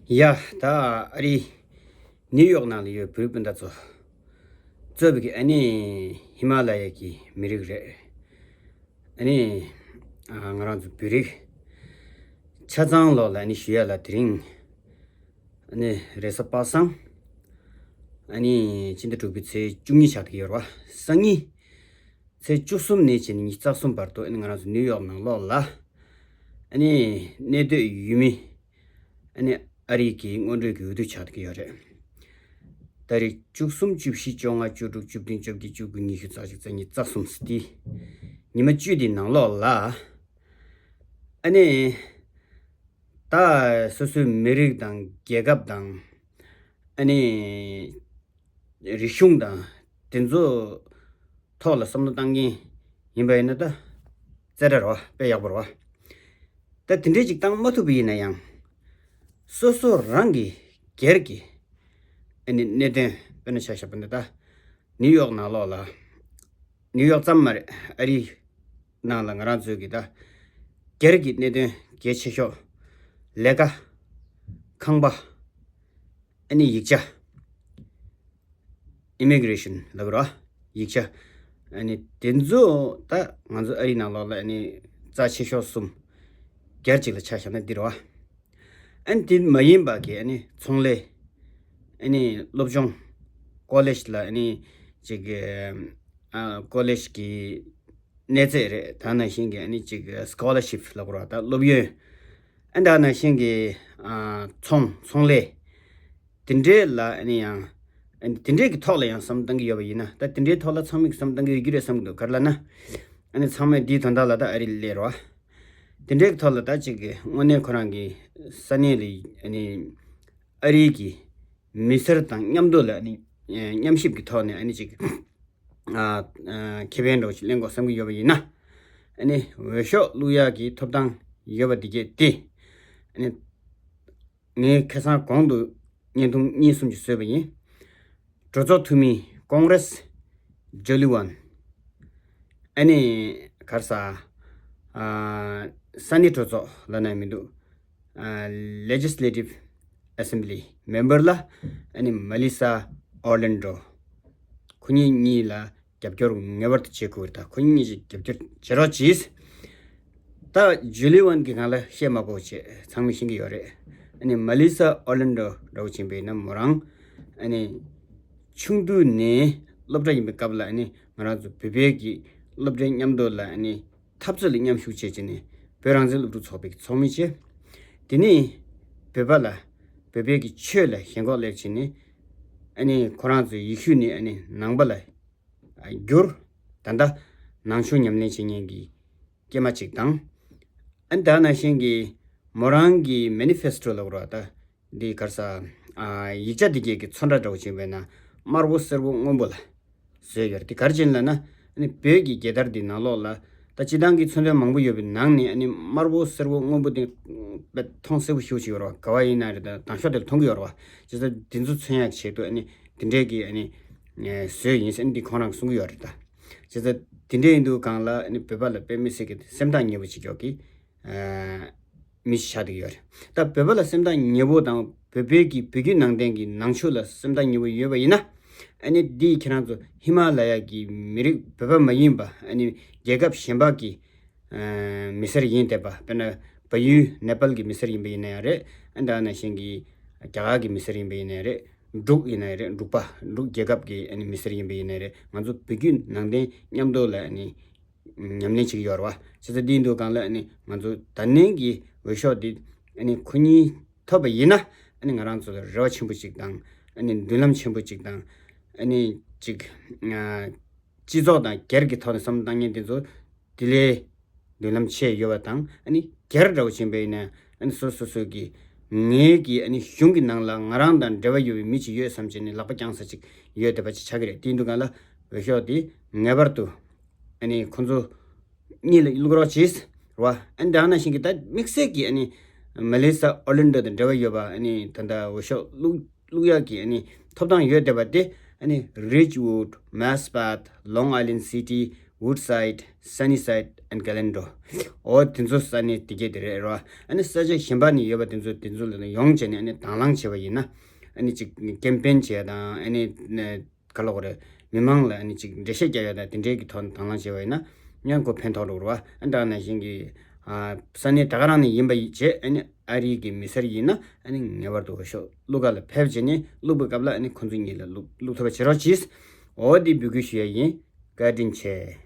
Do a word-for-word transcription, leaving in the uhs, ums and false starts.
ཡ། ད་ཨ་རི་ནིའུ་ཡོག་ནང་ལ་ཡོད་བོད་རིགས་སྤུན་ཟླ་ཚོ་གཙོས་པའི་གི་ཨ་ནི་ཧི་མ་ལ་ཡ་གི་མི་རིགས་རེད། ཨ་ནི་ཨ་ང་རང་ཚོ་བོད་རིགས་ཆ་ཚང་ལོག་ལ་ཨ་ནི་ཞུ་ཡ་ལ། དེ་རིང་ཨ་ནི་རེས་གཟའ་པ་སངས། ཨ་ནི་སྤྱི་ཟླ་དྲུག་པའི་ཚེས་བཅུ་གཉིས་ཆགས་བསྡད་ཀྱི་ཡོད་རེད་བ། སང་ཉིན་ཚེས་བཅུ་གསུམ་ནས་བྱས་ནས་ཉི་ཤུ་རྩ་གསུམ་བར་དུ་ཨ་ནི་ང་རང་ཚོ་ནིའུ་ཡོག་ནང་ལོགས་ལ་ཨ་ནི་གནས་སྡོད་ཡུལ་མི་ཨ་ནི་ཨ་རི་གི་སྔོན་འགྲོའི་གི་འོས་བསྡུ་ཆགས་བསྡད་ཀྱི་ཡོད་རེད། ཏ་རིག་བཅུ་གསུམ། བཅུ་བཞི། བཅོ་ལྔ། བཅུ་དྲུག། བཅུ་བདུན། བཅོ་བརྒྱད། བཅུ་དགུ། ཉི་ཤུ་རྩ་གཅིག་རྩ་གཉིས། རྩ་གསུམ་ཟེར་ཏེ་ཉི་མ་བཅུ་དེའི་ནང་ལོགས་ལ་ཨ་ནི་ད་སོ་སོའི་མི་རིགས་དང་རྒྱལ་ཁབ་དང་ཨ་ནི་རིག་གཞུང་དང་དེ་ཚོ་ཐོག་ལ་བསམ་བློ་བཏང་མཁན་ཡིན་པ་ཡིན་ན་ད་རྩེ་གྲ་རེད་བ། དཔེ་ཡག་པོ་རེད་བ། ད་དེ་འདྲས་ཅིག་བཏང་མ་ཐུབ་པ་ཡིན་ན་ཡང་སོ་སོ་རང་གི་སྒེར་གྱི་ཨ་ནི་གནད་དོན། དཔེར་ན་ཆ་བཞག་པ་ན་ད་ནིའུ་ཡོག་ནང་ལོགས་ལ། ནིའུ་ཡོག་ཙམ་མ་རེད། ཨ་རིའི་ནང་ལ་ང་རང་ཚོའི་གི་ད་སྒེར་གྱི་གནད་དོན་གལ་ཆེ་ཤོས། ལས་ཀ། ཁང་པ། ཨ་ནི་ཡིག་ཆ། ཨི་མི་གི་རེ་ཤན་ལབ་ར། ཡིག་ཆ། ཨ་ནི་དེ་ཚོ་ད་ང་ཚོ་ཨ་རིའི་ནང་ལོགས་ལ་ཨ་ནི་རྩ་ཆེ་ཤོས་གསུམ། སྒེར་གཅིག་ལ་ཆ་བཞག་ན་འདི་རེད་བ། ཨ་ནི་དེ་མ་ཡིན་པ་གི་ཨ་ནི་ཚོང་ལས། ཨ་ནི་སློབ་སྦྱོང་། ཀོ་ལེཇ་ལ་ཨ་ནི་ཅིག་ཨ་ཀོ་ལེཇ་གི་གནས་ཚད་རེད། ད་ནང་བཞིན་གི་ཨ་ནི་ཅིག་སི་ཀོ་ལར་ཤིབ་ལབ་དགོས་རེད་བ། ད་སློབ་ཡོན། ཨ་ད་ནང་བཞིན་གི་ཨ་ཚོང་ཚོང་ལས། དེ་འདྲའི་ལ་ཨ་ནི་ཡང་ཨ་ནི་དེ་འདྲའི་གི་ཐོག་ལ་ཡང་བསམ་བཏང་གི་ཡོད་པ་ཡིན་ན། ད་དེ་འདྲའི་ཐོག་ལ་ཚང་མས་བསམ་བཏང་གི་ཡོད་རྒྱུ་རེད་བསམ་གི་འདུག་ག་རེ་ལབ་ན། ཨ་ནི་ཚང་མས་འདིའི་དོན་དག་ལ་ད་ཨ་རི་སླེབས་རེད་བ། དེ་འདྲའི་གི་ཐོག་ལ་ད་ཅིག་གི་དངོས་གནས་ཁོ་རང་གི་ས་གནས་ལ་ཨ་ནི་ཨ་རིའི་གི་མི་སེར་དང་མཉམ་དུ་ལ་ཨ་ནི་ཨ་མཉམ་གཤིབ་ཀྱི་ཐོག་ནས་ཨ་ནི་ཅིག་ཨ་ཨ་ཁེ་ཕན་འདྲ་བོ་ཞིག་ལེན་དགོས་བསམ་གྱི་ཡོད་པ་ཡིན་ན། ཨ་ནི་འོས་ཤོག་བླུག་ཡག་གི་ཐོབ་ཐང་ཡོད་པ་འདི་གས་དེ། ཨ་ནི་ངས་ཁ་སང་གོང་དུ་བརྙན་ཐུང་གཉིས་གསུམ་ཅིག་བཟོས་པ་ཡིན། གྲོས་ཚོགས་འཐུས་མི། ཀོང་རེས། ཇོ་ལི་ཝན། ཨ་ནི་ག་རེ་ཟ། ཨ་ས་གནས་གྲོས་ཚོགས་ལབ་ན་མི་འདུག་ཨ་Legislative Assembly Member ལ་ཨ་ནི་མ་ལི་ས་ཨོར་ལན་ཌོ། ཁོ་གཉིས་གཉིས་ལ་རྒྱབ་སྐྱོར་ངེས་པར་དུ་བྱེད་དགོས་རེད། ད་ཁོ་གཉིས་ཀྱིས་རྒྱབ་སྐྱོར་བྱེད་རོགས་གྱིས། ད་ཇུ་ལི་ཝན་གྱི་སྒང་ལ་བཤད་མ་དགོས་པ་བྱས་ཚང་མས་ཤེས་ཀྱི་ཡོད་རེད། ཨ་ནི་མ་ལི་ས་ཨོར་ལན་ཌོ་འདྲ་བོ་ཅིག་ཡིན་པ་ཡིན་ན་མོ་རང་ཨ་ནི་ཆུང་དུས་ནས་སློབ་གྲྭ་ཡིན་པའི་སྐབས་ལ་ཨ་ནི་ང་རང་ཚོ་བོད་པའི་གི་སློབ་གྲྭའི་མཉམ་དུ་ལ་ཨ་ནི་འཐབ་རྩོད་ལ་མཉམ་ཞུགས་བྱས་བྱས་ནས་བོད་རང་བཙན་སློབ་ཕྲུག་ཚོགས་པའི་གི་ཚོགས་མི་བྱས། དེ་ནས་བོད་པ་ལ་བོད་པའི་གི་ཆོས་ལ་ཞེན་ཁོག་སླེབས་བྱས་ནས་ཨ་ནི་ཁོ་རང་ཚོའི་ཡེ་ཤུ་ནས་ཨ་ནི་ནང་པ་ལ་བསྒྱུར། ད་ལྟ་ནང་ཆོས་ཉམས་ལེན་བྱེད་མཁན་གྱི་སྐྱེས་མ་གཅིག་དང་། ཨ་ནི་ད་ནང་བཞིན་གྱི་མོ་རང་གི་མེ་ནི་ཕེ་སི་ཊོ་ལབ་དགོས་རེད་བ། ད་འདི་ག་རེ་ཟ། ཨ་ཡིག་ཆ་འདི་གས་ཀྱི་ཚོན་ཁྲ་འདྲ་བོ་ཅིག་ཡིན་པས་ན་དམར་པོ་སེར་པོ་སྔོན་པོ་ལ་བཟོས་ཡོད་རེད། འདི་ག་རེ་བྱས་ནས་ལབ་ན་ཨ་ནི་བོད་ཀྱི་རྒྱལ་དར་འདི་ནང་ལོགས་ལ་ད་སྤྱི་བཏང་གི་ཚོན་ཁྲ་མང་པོ་ཡོད་པའི་ནང་ནས་ཨ་ནི་དམར་པོ་སེར་པོ་སྔོན་པོ་འདི་དཔེ་མཐོང་གསལ་པོ་ཞེ་པོ་ཅིག་ཡོད་རེད་བ། ག་བ་ཡིན་ན་རེད། ད་དང་ཤོག་དེ་ལ་མཐོང་གི་ཡོད་རེད་བ། བྱས་ཙང་འདི་ཚོ་མཚོན་ཡག་ཆེད་དུ་ཨ་ནི་དེ་འདྲས་ཀྱི་ཨ་ནི་བཟོས་ཡིན་ཟེར་ཨ་ནི་འདི་ཁོང་རང་གསུང་གི་ཡོད་རེད་ད། བྱས་ཙང་དེ་འདྲས་ཡིན་དུས་སྒང་ལ་ཨ་ནི་བོད་པ་ལ་དཔེ་མི་སྲིད་ཀྱི་སེམས་ཐག་ཉེ་པོ་ཅིག་ཡོད་ཀྱི་མི་ཞིག་ཆགས་བསྡད་ཀྱི་ཡོད་རེད། ད་བོད་པ་ལ་སེམས་ཐག་ཉེ་པོ་དང་བོད་པའི་གི་བོད་བརྒྱུད་ནང་བསྟན་གྱི་ནང་ཆོས་ལ་སེམས་ཐག་ཉེ་པོ་ཡོད་པ་ཡིན་ན་ཨ་ནི་འདི་ཁྱེད་རང་ཚོ་ཧི་མ་ལ་ཡ་གི་མི་རིགས་བོད་པ་མ་ཡིན་པ་ཨ་ནི་རྒྱལ་ཁབ་གཞན་པ་གི་མི་སེར་ཡིན་བསྡད་པ། དཔེར་ན་བལ་ཡུལ་ནེ་པཱལ་གྱི་མི་སེར་ཡིན་པ་ཡིན་ན་ཡང་རེད། ཨ་ད་ནང་བཞིན་གྱི་རྒྱ་གར་གྱི་མི་སེར་ཡིན་པ་ཡིན་ན་ཡང་རེད། འབྲུག་ཡིན་ན་ཡང་རེད། འབྲུག་པ་འབྲུག་རྒྱལ་ཁབ་ཀྱི་ཨ་ནི་མི་སེར་ཡིན་པ་ཡིན་ན་ཡང་རེད། ང་ཚོ་བོད་བརྒྱུད་ནང་བསྟན་མཉམ་དུ་ལ་ཨ་ནི་ཉམས་ལེན་བྱེད་ཀྱི་ཡོད་རེད་བ། བྱས་ཙང་འདི་ཡིན་དུས་སྒང་ལ་ཨ་ནི་ང་ཚོ་ད་ནངས་ཀྱི་འོས་ཤོག་འདི་ཨ་ནི་ཁོ་གཉིས་ཐོབ་པ་ཡིན་ན་ཨ་ནི་ང་རང་ཚོ་ལ་རེ་བ་ཆེན་པོ་ཅིག་དང་ཨ་ནི་མདུན་ལམ་ཆེན་པོ་ཅིག་དང་ཨ་ནི་ཅིག་སྤྱི་ཚོགས་དང་སྒེར་གྱི་ཐོག་ནས་བསམ་བློ་བཏང་མཁན་དེ་ཚོ་དེ་ལས་མདུན་ལམ་ཆེ་ཡོད་པ་དང་། ཨ་ནི་སྒེར་འདྲ་བོ་ཕྱིན་པ་ཡིན་ན་ཨ་ནི་སོ་སོ་སོ་གི་ངའི་གི་ཨ་ནི་གཞུང་གི་ནང་ལ་ང་རང་དང་འབྲེལ་བ་ཡོད་པའི་མི་ཅིག་ཡོད་བསམ་བྱས་ནས་ལག་པ་བརྐྱངས་ས་ཅིག་ཡོད་བསྡད་པ་ཅིག་ཆགས་ཀྱི་རེད། དེ་ཡིན་དུས་སྒང་ལ་འོས་ཤོག་དེ་ངེས་པར་དུ་ཨ་ནི་ཁོང་ཚོ་གཉིས་ལ་བླུག་རོགས་གྱིས་རེད་བ། ཨ་ནི་ད་ནང་བཞིན་གྱི་ད་དམིགས་བསལ་གྱི་ཨ་ནི་མ་ལེ་ས་ཨོར་ལན་ཌོ་དང་འབྲེལ་བ་ཡོད་པ་ཨ་ནི་ད་ལྟ་འོས་ཤོག་བླུག་བླུག་ཡག་གི་ཨ་ནི་ཐོབ་ཐང་ཡོད་བསྡད་པ་དེ་ཨ་ནི་རིཇ་ཝུཌ། མེ་སི་བྷད། ལོང་ཨའི་ལན་སི་ཊི། Woodside, Sunnyside and Glendale. འོ་དེ་ཚོ་ས་གནས་དེ་གས་དེ་རེད་རོ། ཨ་ནི་ས་ཆ་གཞན་པ་ནས་ཡོད་པ་དེ་ཚོ་དེ་ཚོ་ལ་ཡོང་བྱས་ནས་ཨ་ནི་དང་བླངས་བྱས་པ་ཡིན་ན། ཨ་ནི་ཅིག་ཀེམ་པེན་བྱས་དང་ཨ་ནི་ག་ལ་གོ་རེད། མི་མང་ལ་ཨ་ནི་ཅིག་འགྲེལ་བཤད་རྒྱག་ཡ་དང་དེ་འདྲའི་གི་ཐོག་ནས་དང་བླངས་བྱས་པ་ཡིན་ན་ཡང་ཁོ་ཕན་ཐོགས་འགྲོ་རོ། ཨ་ནི་ད་ག་ནང་བཞིན་གི་ས་གནས་ད་ག་རང་ནས་ཡིན་པ་ཡིན་བྱས་ཨ་ནི་ཨ་རི་གི་མི་སེར་ཡིན་ན་ཨ་ནི་ངེས་པར་དུ་འོ་ཤོག་བླུག་ག་ལ་ཕེབས་བྱས་ནས་བླུག་པའི་སྐབས་ལ་ཨ་ནི་ཁོང་ཚོ་གཉིས་ལ་བླུག་བླུག་ཐུབ་པ་བྱེད་རོགས་གྱིས། འོ་དེ་འབོད་སྐུལ་ཞུ་ཡ་ཡིན། བཀའ་དྲིན་ཆེ།